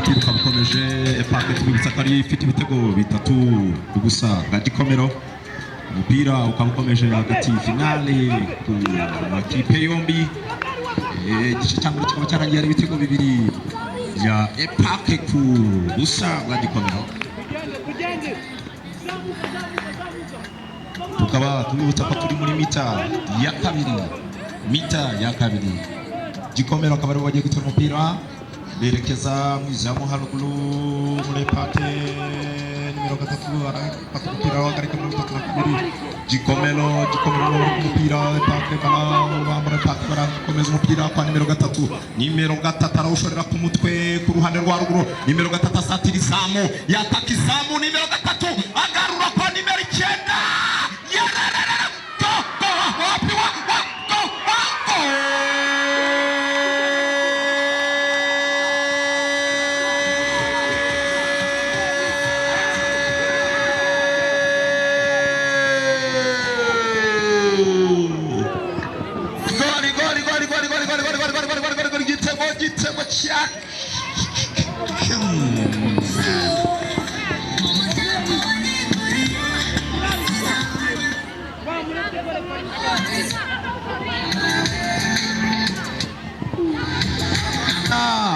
Umupira ukaba ukomeje. EPAC, tubibutsa ko ari ifite ibitego bitatu ku busa bwa Gikomero. Umupira ukaba ukomeje hagati, finale ku makipe yombi. Igice cya mbere kikaba cyarangiye ari ibitego bibiri bya EPAC ku busa bwa Gikomero. Tukaba tubibutsa ko turi muri mi-temps ya kabiri, mi-temps ya kabiri. Gikomero akaba aribo bagiye gutora umupira, berekeza mu izamu haruguru muri EPAC. Nimero 3 arafata umupira, ahagarika 32. Gikomero, Gikomero bari ku mupira. EPAC bambara, EPAC barakomeza umupira kwa nimero 3. Nimero 3 arawushorera ku mutwe ku ruhande rwa ruguru. Nimero 3 asatira izamu, yataka izamu. Nimero 3 agarura kwa nimero 9. Yararara, go go, wapi wa wa go wa go! Goli, goli, goli, goli, goli, goli, goli, goli, goli, goli, goli, goli! Igitego, igitego cya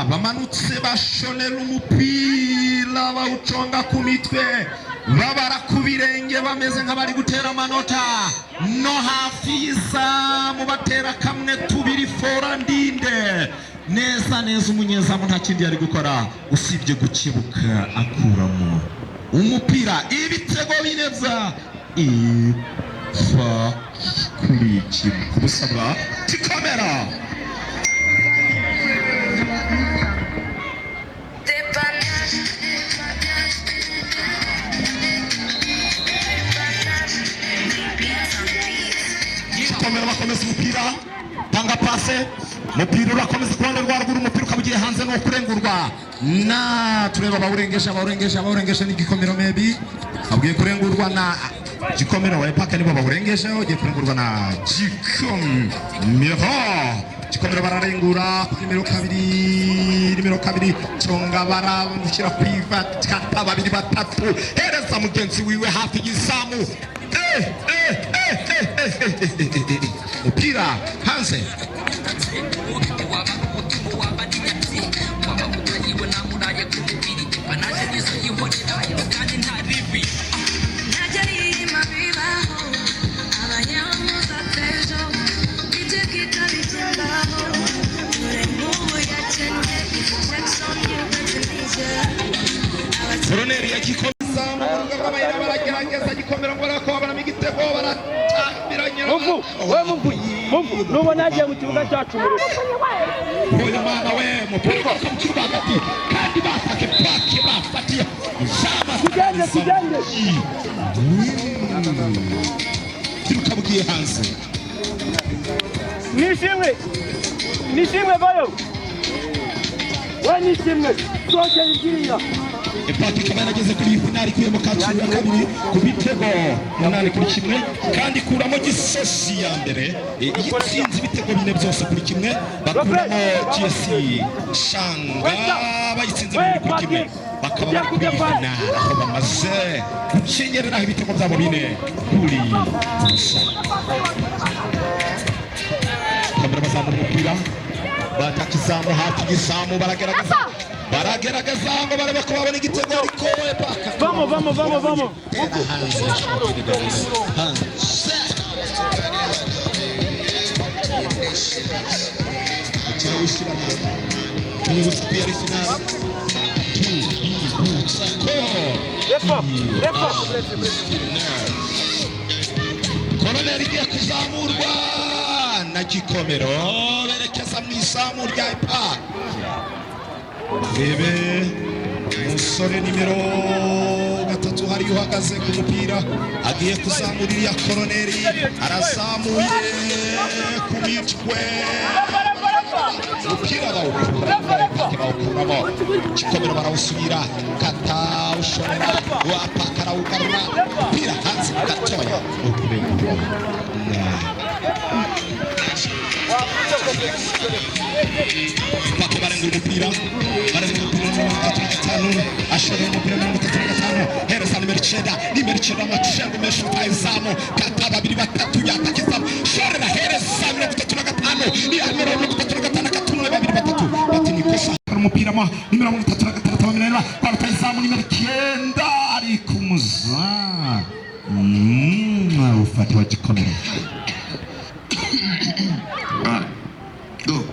bamanutse bashonera umupira, bawuconga ku mitwe, babara ku birenge, bameze nk'abari gutera amanota no hafi y'izamu, batera kamwe, tubiri, fora ndinde neza neza. Umunyezamu nta kindi yari gukora usibye gukebuka akuramo umupira. Ibitego bine bya ifa kuri kimwe ku busa bwa Gikomero. Gikomero bakomeza umupira, tanga pase, umupira urakomeza ku ruhande rwa ruguru, umupira ukaba ugiye hanze, no kurengurwa na tureba abawurengeje, abawurengeje, abawurengeje ni Gikomero. Maybe abwiye kurengurwa na Gikomero wa EPAC, nibo bawurengeje. Ugiye kurengurwa na Gikomero. Gikomero bararengura kuri nimero 2, nimero 2 conga, barashyira ku iva, kata babiri, batatu, hereza mugenzi wiwe hafi y'izamu. Eh, eh, eh, eh, eh, eh, eh, eh, eh, eh. Umupira hanze. Waba umutungo, waba ari nyatsi, waba utayibona muraye ku mubiri, depanaje nizo yihorera kandi nta ribi. Ntajya yima bibaho, abayeho muzatejo ibyo kitabigendaho. Dore nk'ubu yakennye Jackson yubatse Niger. Koroneri ya Gikomeza mu rubuga rw'amayira, baragerageza Gikomero ngo barako babonamo igitego, baratambiranye. Muvu, we Muvu, Muvu, nubona yagiye mu kibuga cyacu mureke. Uyu mwana we, umupira ugaruka mu kibuga hagati kandi batake pake bafatiye. Tugende, tugende. Kiruka bugiye hanze. Nishimwe, Nishimwe vayo. We Nishimwe, sohokera ibyiriya. EPAC ikaba yarageze kuri iyi finali ikuyemo Kacyiru ya kabiri ku bitego 8-1, kandi ikuramo Gisozi ya mbere itsinze ibitego bine byose kuri kimwe, bakuramo GS Shanga bayitsinze 2-1, bakaba bari kuri iyi finali aho bamaze gukenyereraho ibitego byabo 4-0. Kamera bazamura umupira, bataka izamu hafi y'izamu, baragerageza, baragerageza ngo barebe ko babona igitego, ariko EPAC Vamo, vamo, vamo, vamo. tera hanze, hanze. Umukino w'isibaniro, tubibutsa ko yari finale, tubibutsa ko Refa, refa. Koroneri igiye kuzamurwa na Gikomero, berekeza mu izamu rya EPAC. Rebe umusore nimero 3 hariya uhagaze ku mupira, agiye kuzamura iriya koroneri, arazamuye ku mitwe, umupira bawukuramo, Gikomero barawusubira, kata ushorera wapaka, arawugarura, umupira hanze gatoya. Ukurengurwa na Pake, barengura umupira, barengura umupira. 35 ashorera umupira 35, hereza nimero 9, nimero 9, amacengo menshi, rutahizamu kata babiri batatu, yataka izamu, shorera, hereza 35, ni 35, akatumwe babiri batatu, bati ni kosa. Umupira mo nimero 36 bamenera kwa rutahizamu nimero 9, ari kumuza ufate wa Gikomero. Go.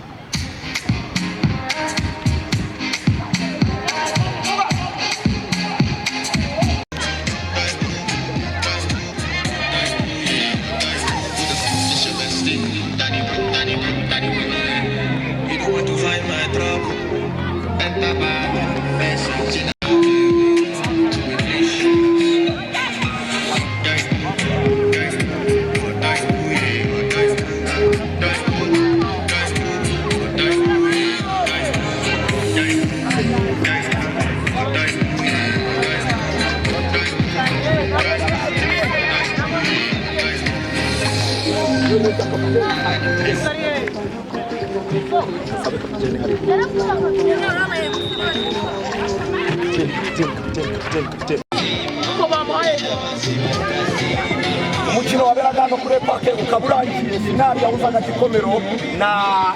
You don't want to find my trouble. Enter by message. Umukino waberaga hano kuri EPAC ukaba urangiye, finali yahuzaga Gikomero na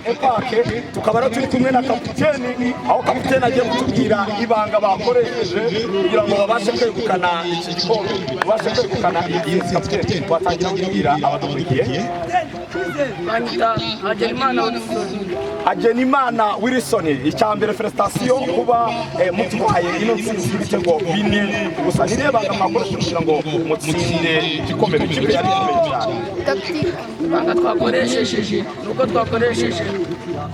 EPAC. Tukaba rero turi kumwe na kapiteni, aho kapiteni agiye kutubwira ibanga bakoresheje kugira ngo babashe kwegukana iki gikombe, babashe kwegukana iyi. Kapiteni, watangira kubwira abadukurikiye. Banyita Hagenimana Wilson. Hagenimana Wilson, icya mbere, félicitations kuba mutwaye ino ntsinzi y'ibitego 4 gusa. Ni irihe banga mwakoresheje kugira ngo mutsinde Gikomero, ikipe yari ikomeye cyane? Ibanga twakoresheje ni uko twakoresheje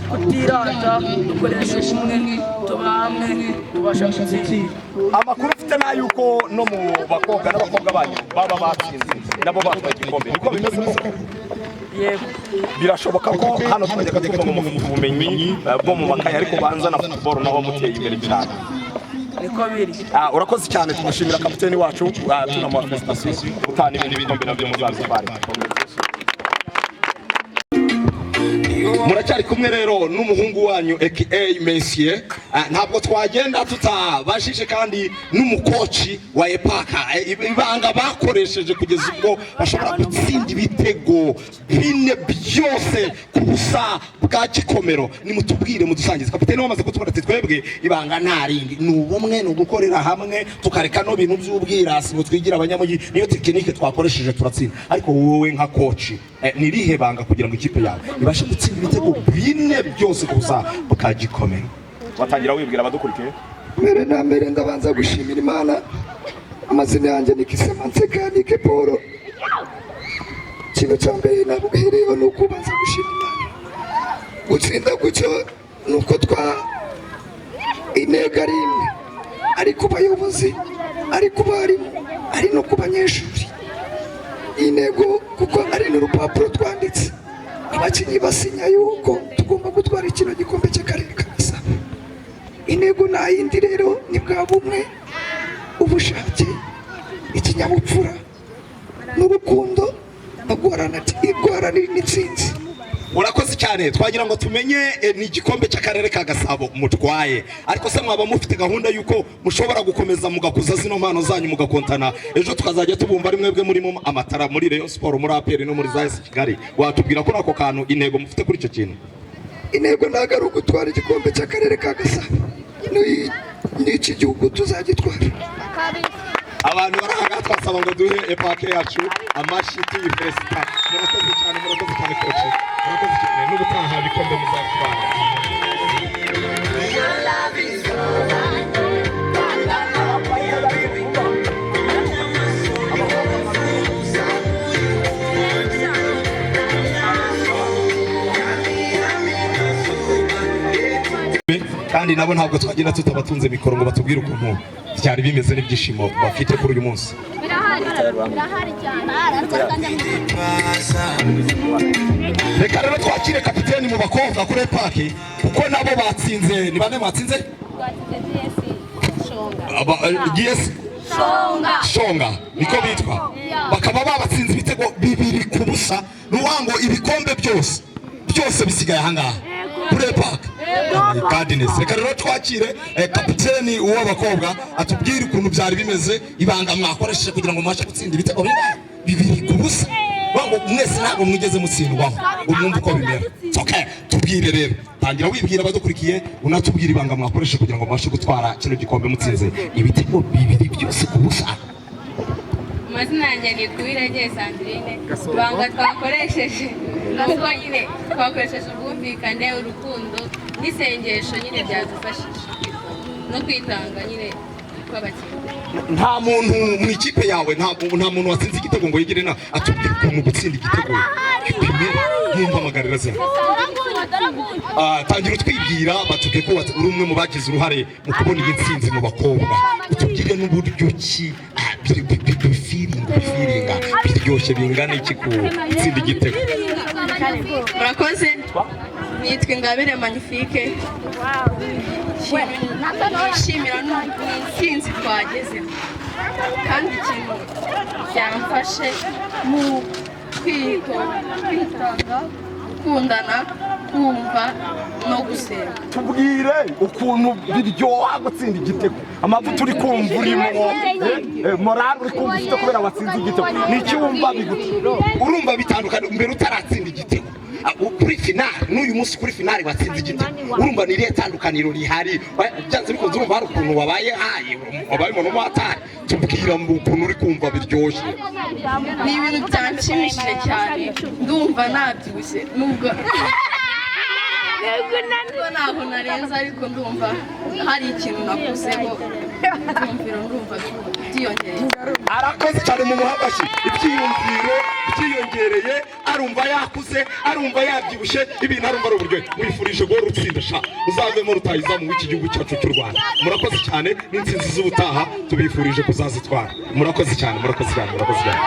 kutirata, dukoresheje umwe, tuba hamwe, tubasha gutsinda. Amakuru mfite ni ay'uko no mu bakobwa, n'abakobwa banyu baba batsinze, nabo batwaye igikombe. Niko bimeze koko? Yego. Birashoboka ko hano twajyaga tuva mu mufite ubumenyi bwo mu makayi, ariko banza na football naho muteye imbere cyane. Niko biri. Urakoze cyane, tumushimira kapiteni wacu, tunamuha félicitations. Utaha n'ibindi bikombe nabyo muzabitware. Muracyari kumwe rero n'umuhungu wanyu aka Messie. Ntabwo twagenda tutabajije kandi n'umukoci wa EPAC ibanga bakoresheje kugeza ubwo bashobora gutsinda ibitego 4 byose ku busa bwa Gikomero. Nimutubwire, mudusangize. Kapiteni wamaze kutubona ati twebwe ibanga nta rindi, ni ubumwe, ni ugukorera hamwe, tukareka no bintu by'ubwirasi ngo twigire abanyamujyi, niyo technique twakoresheje turatsinda. Ariko wowe nka coach, ni irihe banga kugira ngo ikipe yawe ibashe gutsinda ibitego 4 byose ku busa bwa Gikomero? Watangira wibwira abadukurikiye. Mbere na mbere ndabanza gushimira Imana. Amazina yanjye ni Kisema Nsekanike Paul. Ikintu cya mbere nabuhereyeho ni ukubanza gushima Imana. Gutsinda gutyo ni uko twa intego ari imwe, ari ku bayobozi, ari ku barimu, ari no ku banyeshuri. Iyi ntego, kuko ari n'urupapuro twanditse, abakinnyi basinya yuko tugomba gutwara kino gikombe cy'akarere ka Gasabo. Intego nta yindi rero, ni bwa bumwe, ubushake, ikinyabupfura n'urukundo no guharanira intsinzi. Urakoze cyane. Twagira ngo tumenye, ni igikombe cy'akarere ka Gasabo mutwaye, ariko se mwaba mufite gahunda y'uko mushobora gukomeza mugakuza zino mpano zanyu, mugakontana, ejo tukazajya tubumva ari mwebwe murimo amatara muri Rayon Sport, muri APR no muri za AS Kigali? Watubwira ko ako kantu, intego mufite kuri icyo kintu? Intego ntabwo ari ugutwara igikombe cy'akarere ka Gasabo, n'iki gihugu tuzagitwara. Abantu bari aha ngaha twasaba ngo duhe EPAC yacu amashyi tuyifelicita. Murakoze cyane, murakoze cyane coach, murakoze cyane. N'ubutaha ibikombe muzatwara. Kandi nabo ntabwo twagenda tutabatunze mikoro ngo batubwire ukuntu byari bimeze n'ibyishimo bafite kuri uyu munsi. Birahari, birahari cyane. Reka rero twakire kapiteni mu bakobwa kuri EPAC, kuko nabo batsinze. Ni bande batsinze? Twatsinze GS Shonga. GS Shonga. Shonga niko bitwa, bakaba babatsinze ibitego 2-0. Ni ukuvuga ngo ibikombe byose byose bisigaye ahangaha kuri EPAC. My goodness. Reka rero twakire kapiteni w'abakobwa atubwire ukuntu byari bimeze, ibanga mwakoresheje kugira ngo mubashe gutsinda ibitego bingahe? 2-0. Ngo mwese ntabwo mwigeze mutsindwaho, ngo mwumve uko bimera. It's okay. Tubwire rero, tangira wibwira abadukurikiye, unatubwira ibanga mwakoresheje kugira ngo mubashe gutwara kino gikombe mutsinze ibitego 2 byose ku busa. Amazina yanjye ni Uwiragiye Sandrine. Ibanga twakoresheje nuko nyine twakoresheje ubwumvikane, urukundo n'isengesho, nyine byadufashije no kwitanga nyine kw'abakinnyi. Nta muntu mu ikipe yawe, nta muntu watsinze igitego ngo yigire na atubwire ukuntu gutsinda igitego bimera? Ntumpamagarira zina. Tangira utwibwira, batubwiye ko uri umwe mu bagize uruhare mu kubona iyi ntsinzi mu bakobwa. Utubwire n'uburyo ki bifeelinga biryoshye bingana iki ku gutsinda igitego. Murakoze, nitwa Ingabire Magnifique. Nishimira ni intsinzi twagezeho, kandi ikintu byamfashe mu kwitanga, gukundana, kumva no gusenga. Tubwire ukuntu biryoha gutsinda igitego, amavuta uri kumva urimo, morale uri kumva ufite kubera watsinze igitego, ni iki wumva biguta? Urumva bitandukanye mbere utaratsinda igitego kuri finale n'uyu munsi kuri finale watsinze igitego. Urumva ni irihe tandukaniro rihari? Byanze bikunze urumva hari ukuntu wabaye haye, wabaye umuntu w'umuhatari. Tubwira mu ukuntu uri kumva biryoshye. Ni ibintu byanshimishije cyane, ndumva nabyibushye nubwo ntaho narenze, ariko ndumva hari ikintu nakuzeho, ibyumviro ndumva byiyongereye. Arakoze cyane, mu muhagashi. Ibyiyumviro byiyongereye, arumva yakuze, arumva yabyibushye, ibintu arumva ari uburyohe. Mwifurije guhora utsinda sha, uzavemo rutahizamu w'iki gihugu cyacu cy'u Rwanda. Murakoze cyane, n'intsinzi z'ubutaha tubifurije kuzazitwara. Murakoze cyane, murakoze cyane, murakoze cyane.